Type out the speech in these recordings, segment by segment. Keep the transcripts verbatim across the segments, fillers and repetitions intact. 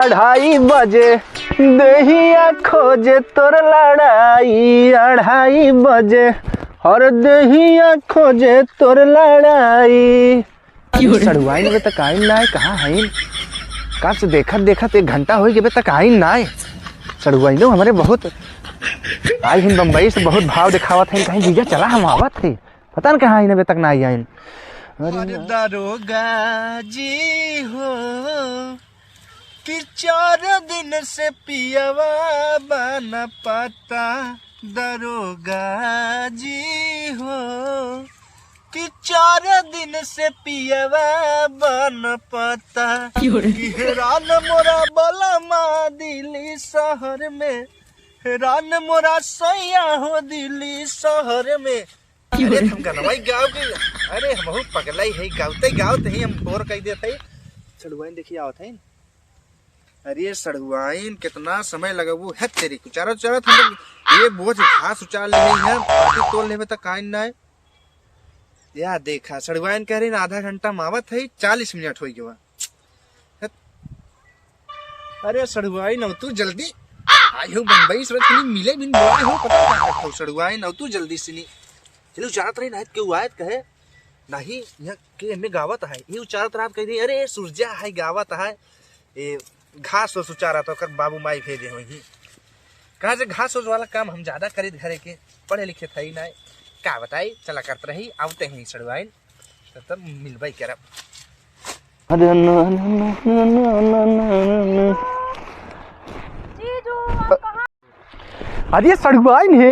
अढ़ाई बजे देहिया खोजे तोर लड़ाई, अढ़ाई बजे हर देहिया खोजे तोर लड़ाई। अरे सड़ुआइन बे तक आइन नाय, कहाँ हइन? कब से देखत देखत एक घंटा होइ गए बे तक आइन नाय। सड़ुआइनो हमरे बहुत आइ हइन बम्बई से, बहुत भाव देखावत हइन, कहीं जीजा चला हम आवत ही, पता न कहाँ हइन बे तक नाय आइन। अरे अरे दरोगा जी हो, कि चार दिन से पियवा बन पता, दरोगा जी हो, कि चार दिन से पियवा बन पता। क्यों रे? कि हेरान मोरा बलमा दिल्ली शहर में, हेरान मोरा सैया हो दिल्ली शहर में। क्यों अरे रे? तुम गनवाई गाओ के, अरे हमहू पगलाई है, गावते गावते ही हम बोर कई देत है। सड़ुआइन देखिए आवत है। अरे सड़ुआइन, कितना समय लगबू है तेरी कुचारा उचारा, हम लोग ये बोझ घास उचार ले हैं, पाती तोड़ लेबे तक काइन ना है। या देखा, सड़ुआइन कह रही ना, आधा घंटा में आवत है, चालीस मिनट होइ गवा। हट। अरे सड़ुआइन, अब तू जल्दी आई हो बम्बई से, तनी मिले बिन बोले हो, पता ना हो सड़ुआइन, अब तू जल्दी से नहीं। चलो, उचारत रही ना, केहू आयत कहे, नहीं, यहाँ के एमे गावत है, ये उचारत रात कह दी, अरे सूरजा है गावत है, ए, घास ओस उचारा तो ओकर बाबू माई भेजे होई। कहाँ से घास ओस वाला काम हम ज्यादा करीत घरे के, पढ़े लिखे था ही ना। का बताई, चला करत रही, आवते हैं सड़ुआइन, तब तब मिलबे करब। अरे न, न, न। जीजू, आप कहाँ? अरे सड़ुआइन है।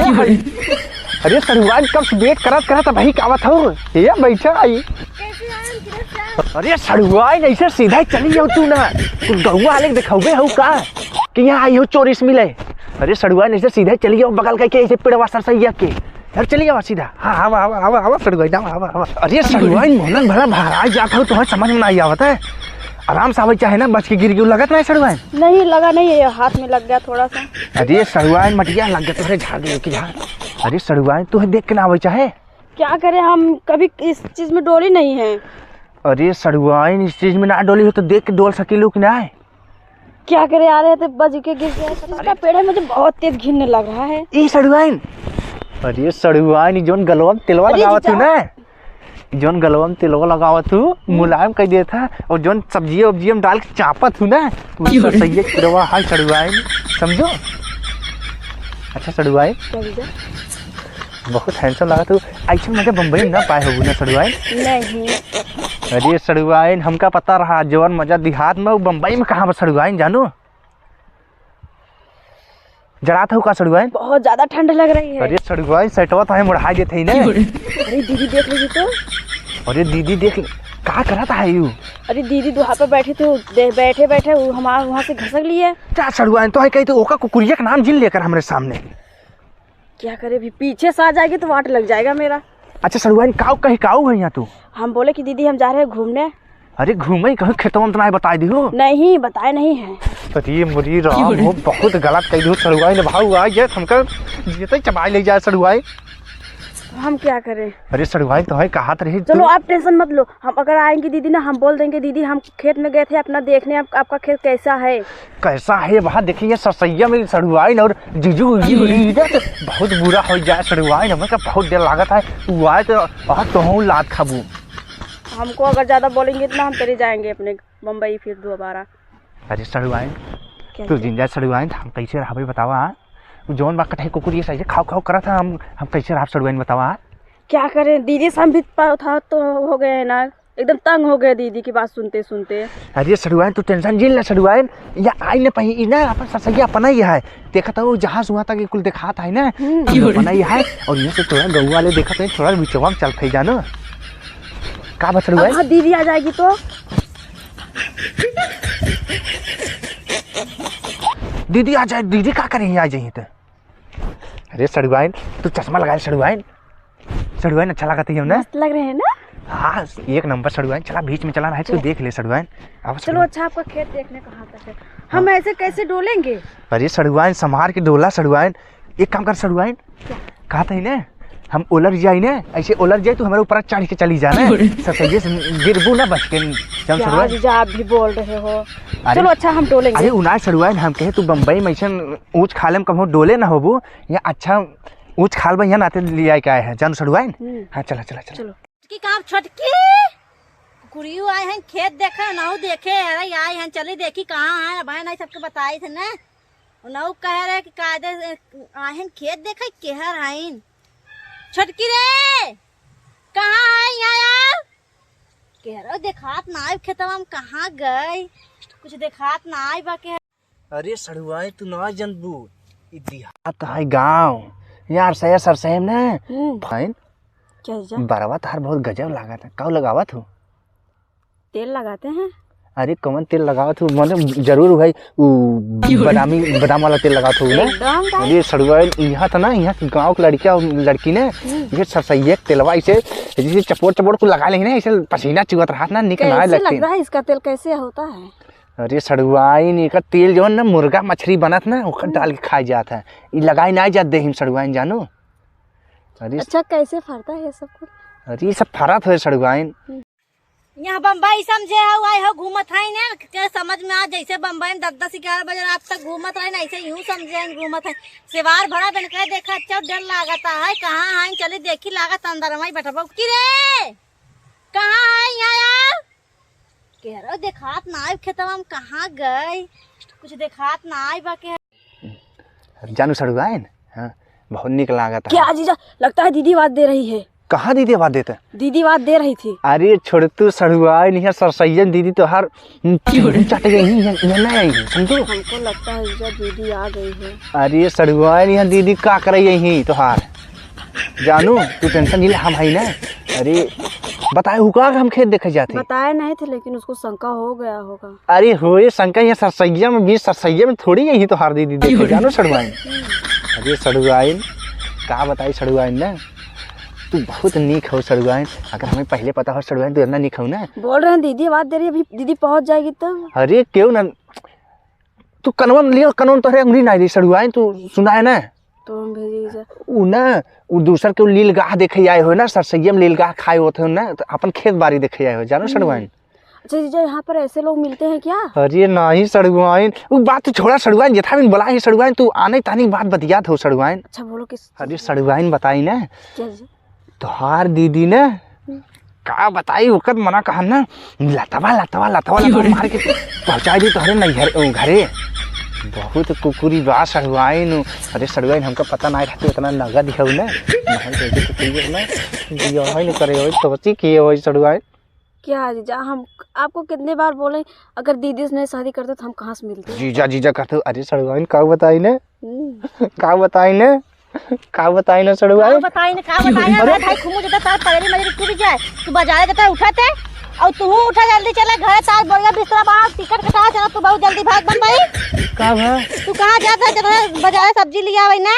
अरे सड़ुआइन, कब से wait करत करत अबही का आवत हो? ये बैठा आई। कैसे आए हम, किधर से आए? अरे सड़ुआइन, ऐसे सीधा ही चली जाओ तू ना। तू गौवा वाले के दिखावे हो का कि यहाँ आई हो चोरी से मिले? अरे सड़ुआइन, ऐसे सीधा ही चली जाओ, बगल करके ऐसे पेड़वा सरसैया के। यार चली जाओ सीधा। हाँ, आवा, आवा, आवा, आवा सड़ुआइन, आवा, आवा, आवा। अरे सड़ुआइन, मोहनन भला भराई जात हो, तुम्हें समझ में नहीं आवत है। आराम से आवे चाहे ना, बच के गिर गयो, लगत नहीं सड़ुआइन? नहीं, लगा नहीं है, हाथ में लग गया थोड़ा सा। अरे सड़ुआइन मटिया लग गया तोहरे झाड़ गयो कि झाड़। अरे सड़ुआइन, तोहे देख के ना आवे चाहे? क्या करें, हम कभी इस चीज में डोली नहीं है। अरे सड़ुआइन, इस चीज में ना डोली हो तो देख के डोल सकीलू कि ना? क्या करें, आ रहे थे बज के गिर गया। इसका पेड़ है, मुझे बहुत तेज घिन लग रहा है। ई सड़ुआइन, अरे सड़ुआइन, ई जौन गलवा में तेलवा अरे लगावत हूँ जीजा। ना, जौन गलवा में तेलवा लगावत हूँ, हम्म। मुलायम कर देत है, और जौन सब्जिया उब्जिया में डाल के चापत हूँ ना, वो क्यों तो रे? सही है, पुरवा हाय सड़ुआइन, समझो? अच्छा सड़ुआइन, क्या जीजा? बहुत handsome लागत हो, ऐसे मजा बम्बई में ना पाए हो ना सड़ुआइन? नहीं। अरे सड़ुआइन, हमका पता रहा, जौन मजा देहात में, वो बम्बई में कहाँ पर सड़ुआइन, जानो? जड़ात हो का सड़ुआइन? बहुत ज्यादा ठंड लग रही है। अरे सड़ुआइन, सेटवा तो हमें मुड़ाई देत है ना। अरे दीदी देख लेगी तो। अरे दीदी देख ले, का करत है यू? अरे दीदी दुहार पर बैठी थी, दे-, बैठे बैठे वो हमारा वहाँ से घसक लिए। क्या सड़ुआइन, तो है कही तो ओका कुकुरिया का नाम जिन लेकर हमरे सामने। क्या करे, अभी पीछे से आ जाएगी तो वाट लग जाएगा मेरा। अच्छा सड़ुआइन, काऊ कही, काऊ है यहाँ तू? हम बोले कि दीदी हम जा रहे हैं घूमने। अरे घूमे कहीं खेतवा में तो नहीं बताई दी हो? नहीं, बताए नहीं है। अरे मुरी राम हो, बहुत गलत कह दी हो सड़ुआइन, भाऊ आ गया हमका जीते चबाई ले जाए सड़ुआइन। हम क्या करें? अरे सड़ुआइन तो है, कहात रही चलो तू। आप tension मत लो, हम अगर आएंगे दीदी ना, हम बोल देंगे दीदी हम खेत में गए थे अपना देखने, आप, आपका खेत कैसा है। कैसा है वहाँ? देखिए, ससैया में सड़ुआइन और जीजू, जीजू, जीजू, बहुत बुरा हो जाए सड़ुआइन, हमें का बहुत डर लागत है। वो आए तो, वहाँ तो हूँ लात खाबू। हमको अगर ज्यादा बोलेंगे इतना, हम चले जाएंगे अपने बम्बई फिर दोबारा। अरे सड़ुआइन, क्या तू क्या? जिन जाए सड़ुआइन, हम कैसे रहबे बतावा, हाँ? वो जौन बा कटही कुकुर ये सही से खाओ खाओ करत है, हम, हम कैसे रहब सड़ुआइन बतावा, हाँ? क्या करें, दीदी से हम भी प-, था तो हो गए हैं ना, एकदम तंग हो गए दीदी की बात सुनते सुनते। अरे सड़ुआइन, तू tension जिन ले सड़ुआइन, या आई न पाई, ई ना अपन ससैया अपना ही है। देखत हो जहाँ से वहाँ तक ये कुल देखात है ना, हम्म। ये अपना ही है। और ये से थोड़ा गौवा वाले देखत है, थोड़ा बिचवा में चल फै जानो। का बा सड़ुआइन? अब दीदी आ जाएगी तो? दीदी आ जाए, दीदी का करें आ जाइए तो? अरे सड़ुआइन, तू चश्मा लगाए सड़ुआइन। सड़ुआइन अच्छा लागत है ना? मस्त लग रहे हैं ना? हाँ, एक नंबर सड़ुआइन। चला बीच में चला ना है, तू चलो। देख ले सड़ुआइन। अब चलो, अच्छा आपका खेत देखने कहाँ तक है? हाँ। हम ऐसे कैसे डोलेंगे? अरे सड़ुआइन, संभार के डोला सड़ुआइन। एक काम कर सड़ुआइन। क्या? कहा था ही ना? हम ओलर जाई ने, ऐसे ओलर जाई, तू हमारे ऊपर चढ़ के चली जा ने। अरे। ससैये से गिरबू ना बच के, जान क्या सड़ुआइन। जीजा आप भी बोल रहे हो? अरे, चलो अच्छा, हम डोलेंगे। अरे, उ ना सड़ुआइन, हम कहे तू बम्बई में ऐसन ऊँच खाले में कबहूँ डोले ना होबू, या अच्छा ऊँच खाल में यहाँ नाते ले आए के आए हैं, जान सड़ुआइन। हम्म। हाँ, चला, चला, चला। चलो। छोटकी कहाँ, छोटकी? कुकुरियो आए हैं खेत देखे, नाऊ देखे, अरे आए हैं, चली देखी कहाँ हैं, अब आए नहीं सबके बताई थे ना। नाऊ कह रहे कि कायदे से आए हैं खेत देखे, केहर हैं। छोटकी रे, कहाँ है यहाँ यार? केहरो देखात ना आए खेतवा में, कहाँ गई? कुछ देखात ना आए बा के। अरे सड़ुआइन, तू ना जनबू, ई देहात है गाँव। यार, सया सरसैम ने। हम्म। फाइन। क्या जीजा? बरवा तहार बहुत गजब लागत है। काऊ लगावत हो? तेल लगाते हैं। अरे, कौन तेल लगावत हो? मने जरूर भाई, उ बादामी, बादाम वाला तेल लगावत हो ना? एकदम भाई। अरे सड़ुआइन, यहाँ था ना, यहाँ के गाँव के लड़किया, लड़की ने, हम्म। ये सरसैया के तेलवा ऐसे, जैसे चपोट चपोट को लगा लेही ना, ऐसे पसीना चुअत रहत ना, निक ना कैसे लगती। लगता है इसका तेल, कैसे होता है? अरे सड़ुआइन, एकर तेल जौन ना मुर्गा मछरी बनत ना, ओकर हम्म। डाल के खाए जात है। ई लगाई ना जात देहिम सड़ुआइन, जानो। अरे अच्छा, कैसे फरता है ये सब कुछ? अरे, ये सब फरत है सड़ुआइन। हम्म। यहाँ बम्बई समझे हो, आए हो, घूमत है ना, के समझ में आ, जैसे बम्बई में दस दस ग्यारह बजे रात तक घूमत रहे ना, ऐसे यूं समझे हैं, घूमत है। सेवार भरा बन के देखा, अच्छा डर लागता है, कहाँ है, चली देखी, लागत अंदर में बैठबो की रे, कहाँ है यहाँ यार? केहरो देखात ना आइब खेतवा में, कहाँ गई? कुछ देखात ना आइब के। जानू सड़ुआइन, हाँ, बहुत नीक लागत है। क्या जीजा, लगता है दीदी आवाज दे रही है। कहाँ दीदी आवाज देता? दीदी आवाज दे रही थी। अरे छोड़ तू सड़ुआइन, यहाँ सरसैयन दीदी तोहार चट गई ही, यहाँ, यहाँ नहीं आई है, समझो? हमको लगता है जीजा दीदी आ गई है। अरे सड़ुआइन, यहाँ दीदी का करे यही तोहार? जानू, तू tension नहीं ले, हम हई ना। अरे, बताए हु का हम खेत देखे जाते? बताए नहीं थे, लेकिन उसको शंका हो गया होगा। अरे होए शंका, यहाँ सरसैया में, बीच सरसैया में थोड़ी यही तोहार दीदी देखे, जानू सड़ुआइन। अरे सड़ुआइन, का बताई सड़ुआइन ना, तू बहुत नीक हो सड़ुआइन। अगर हमें पहले पता हो सड़ुआइन, तू इतना नीक हो ना। बोल रहे हैं दीदी आवाज दे रही है, अभी दीदी पहुंच जाएगी तब। अरे क्यों ना, तू कनवा में लियो, कनवा में तोहरे अंगुरी ना आई रही सड़ुआइन, तू सुनाए ना। तो हम भेजी जा। उ ना, उ दूसर के उ लीलगाह देखे आए हो ना, सरसैया में लीलगाह खाए होत हो ना, तो अपन खेत बारी देखे आए हो, जानो हम्म। सड़ुआइन। अच्छा जीजा, यहाँ पर ऐसे लोग मिलते हैं क्या? अरे नाही सड़ुआइन, उ बात तो छोड़ा सड़ुआइन, जेठा बिन बला ही सड़ुआइन, तू आने तानी बात बतियात हो सड़ुआइन। अच्छा बोलो किस अरे सड़ुआइन बताई ना। क्या जी? तोहार दीदी ना हम्म। का बताई, ओकर मना कहन ना, लतवा, लतवा, लतवा, लतवा मार के पहुँचाई दी तोहरे नैहर, ओ, घरे। बहुत कुकुरी बा सड़ुआइन। अरे सड़ुआइन, हमका पता नाहीं रहते, इतना नगद हऊ ना। नहीं तो ऐसे कुकुरी ना, बियाह ही नहीं करे होई, तो बची किए होई सड़ुआइन। क्या जीजा, हम आपको कितने बार बोले, अगर दीदी से नहीं शादी करते तो हम कहाँ से मिलते? जीजा, जीजा करते हो। अरे सड़ुआइन, का बताई ने? हम्म। का बताई ने? का बताई ना सड़ुआ? का बताई ना, का बताई ना, अरे! भाई, भाई, घूमू जता तार पगड़ी मजरी टूट जाए। तू बाजारे जता उठाते, और तू उठा जल्दी चला घर, तार बोरिया बिस्तरा बाहर, टिकट कटा चला, तू बहुत जल्दी भाग बम्बई। का भा? तू कहाँ जाता है? जब बाजारे सब्जी लिया आवे ना।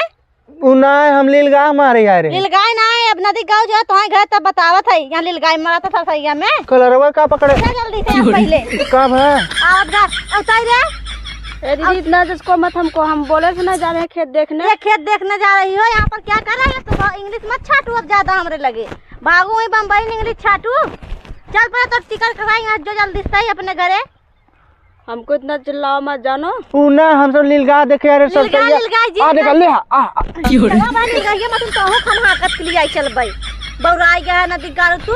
उ ना, हम लीलगाह मारे आए रहे। लीलगाह ना है, अब नदी गाँव जो है, तुम्हारे घर तब बतावत है, यहाँ लीलगाह मारा था सरसैया में। कलरवा का पकड़े? उठा जल्दी से आप पहले। का भा? आवत घर, उताई रे। ए दीदी, इतना जिसको मत हमको, हम बोले थे ना जा रहे हैं खेत देखने। ये खेत देखने जा रही हो, यहाँ पर क्या कर रहे हो? तो English मत छाटू अब ज्यादा हमरे लगे। भागू वहीं बम्बई में English छाटू। चल पहले तो टिकट कटाई, यहाँ जो जल्दी से अपने घरे। हमको इतना चिल्लाओ मत जानो। उ ना, हम सब लीलगाह देखे, अरे सब लीलगाह, सही है। लीलगाह जी, आ, देख, लीलगाह। ले, आ, आ, आ। चला बा लीलगाह, ये मत तुम कहो, हम हाकत के लिए आई चल बई। बौराई गया है नदी गारू तू।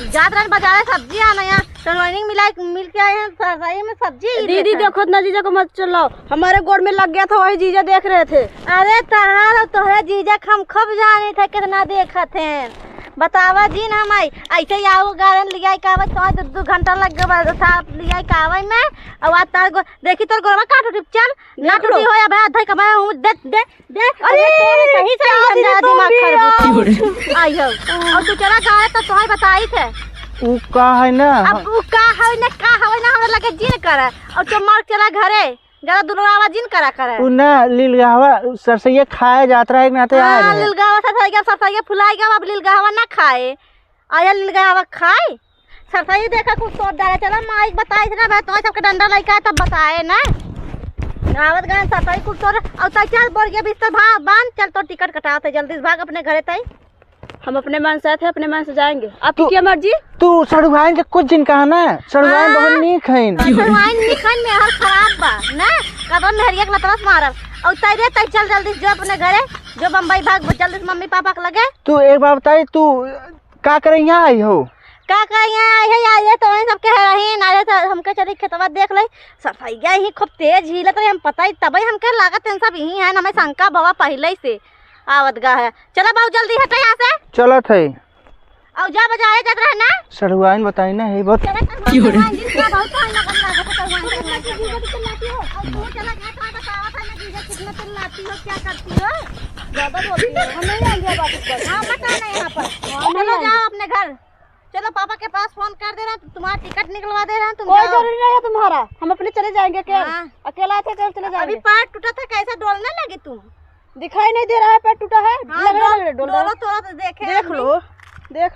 जात रहन बाजारे सब्जी आना यहाँ। सनवाइनिंग मिला, मिल के आए हैं, सही में सब्जी ही दीदी, देखा। देखो ना जीजा को मत चिल्लाओ, हमारे गोड़ में लग गया था, वही जीजा देख रहे थे। अरे तहार और तोहरे जीजा के हम खूब जानी थे, कितना देखत हैं। बतावा जी ना माई, ऐसे ही आओ गारन लियाई का आवत, तो दो, दो घंटा लग गवा साफ लियाई का आवे में, और आज तार गो-, देखी तोर गोड़वा काट उठी, चल, ना देख लो। टूटी हो या भाई, अधई कमाए हूँ, दे, दे, दे, अरे, अरे, तोरे सही से क्या हम दीदी ज्यादा तुम दिमाग भी खराब यार। होती। आई हो, और तू चला गावे तो तोहर बताई थे। उ का है ना? अब उ का है ना, का है ना, हमरा लगे जिन करे, और तू मार चला घरे। ज्यादा दुलरावा जिन करा करे। उ ना लीलगाहवा, उ सरसैया खाए जात रहा, एक नाते आए हाँ, रहे। लीलगाहवा सरसैया, सरसैया फुलाई गवा, अब लीलगाहवा ना खाए। आया लीलगाहवा खाए। सरसैया देखा कुछ तोड़ डाले, चला माई के बताई थे ना, भाई तो सबके डंडा लइका है तब बताए ना। आवत गए सरसैया कुछ तोड़, और तई चल बोरिया बिस्तर भा-, बांध, चल तो टिकट कटाते, जल्दी से भाग अपने घरे तई। हम अपने मन से आए थे, अपने मन से जाएंगे। आपकी तू, क्या मर्जी? तू सड़ुआइन के कुछ जिन कहा ना, सड़ुआइन हाँ। बहुत नीक हईन। सड़ुआइन नीक हईन, मेहर खराब बा ना, कदम मेहरिया के लतवा से मारब। और तैरे तै चल जल्दी से जो अपने घरे, जो बम्बई भाग जल्दी से मम्मी पापा के लगे। तू एक बात बताई, तू का करे यहाँ आई हो? का करे यहाँ आई है? आई है तो वहीं सबके है रही, ना रहे तो हमके चली खेतवा देख ले। सफैया ही खूब तेज हिलत रही, हम पता ही तबे हमके लागत है सब यहीं है, हमें शंका भवा पहले ही से आवत गा है। चला बाबू जल्दी हटे यहाँ से। चलत है। और जा बजाए जात रहे ना। सड़ुआइन बताई ना, हे बहुत। चला तो की हो रही? भगवान जी, इतना बहुत टाइम लगत लागत है, भगवान जी, भगवान जी, जीजा की चिल्लाती हो। और तू चला गया, तो बतावत है ना, जीजा कितना चिल्लाती हो, क्या करती हो? ज्यादा बोलती हो। हम नहीं आएंगे अब वापस घर। हाँ, मत आना यहाँ पर। हाँ, नहीं चलो आएंगे। जाओ अपने घर। चलो, पापा के पास फोन कर दे रहे हैं, तुम्हारा टिकट निकलवा दे रहे हैं, तुम कोई जाओ। जरूरी नहीं है तुम्हारा, हम अपने चले जाएंगे। अकेले, हाँ। अकेला थे, अकेले चले अभी जाएंगे। पैर टूटा था, कैसे डोलने लगी तुम? दिखाई नहीं दे रहा है, पैर टूटा है? हाँ, लग रहा, डोल-, लग रहा, डोल रहा है। डोलो थोड़ा तो देखे देख हमने। लो, देख